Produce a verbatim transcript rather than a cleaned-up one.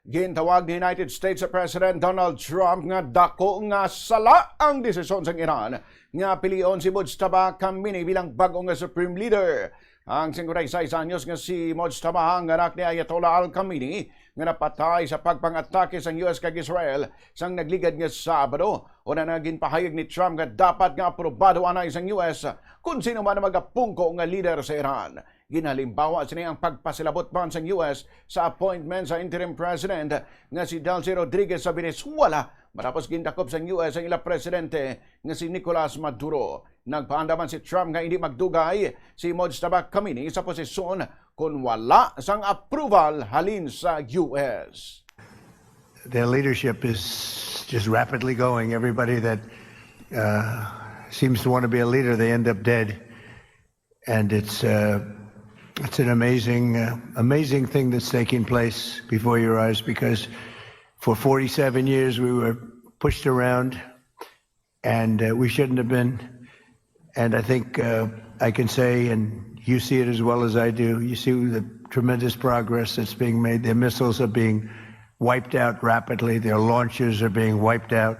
Gintawag ni United States President Donald Trump nga dako nga sala ang desisyon sang Iran nga pilion si Mojtaba Khamenei bilang bag-o nga supreme leader. Ang singkwenta y seis anyos nga si Mojtaba, ang anak ni Ayatollah Al Khamenei, nga napatay sa pagpang-atake sang U S kag Israel sang nagligad nga Sabado, una na ginpahayag ni Trump nga dapat nga aprobado anay sang U S kon sino man ang magapungko nga leader sa Iran. Ginhalimbawa sini ang pagpasilabot man sang U S sa appointment sa interim president nga si Delcy Rodriguez sa Venezuela, matapos gindakop sang U S ang ila presidente nga si Nicolas Maduro. Nagpaandam man si Trump nga hindi magdugay si Mojtaba Khamenei sa posisyon kon wala sang approval halin sa U S. Their leadership is just rapidly going. Everybody that uh, seems to want to be a leader, they end up dead. And it's uh, it's an amazing, uh, amazing thing that's taking place before your eyes, because for forty-seven years we were pushed around, and uh, we shouldn't have been. And I think uh, I can say, and you see it as well as I do, you see the tremendous progress that's being made. Their missiles are being wiped out rapidly. Their launchers are being wiped out.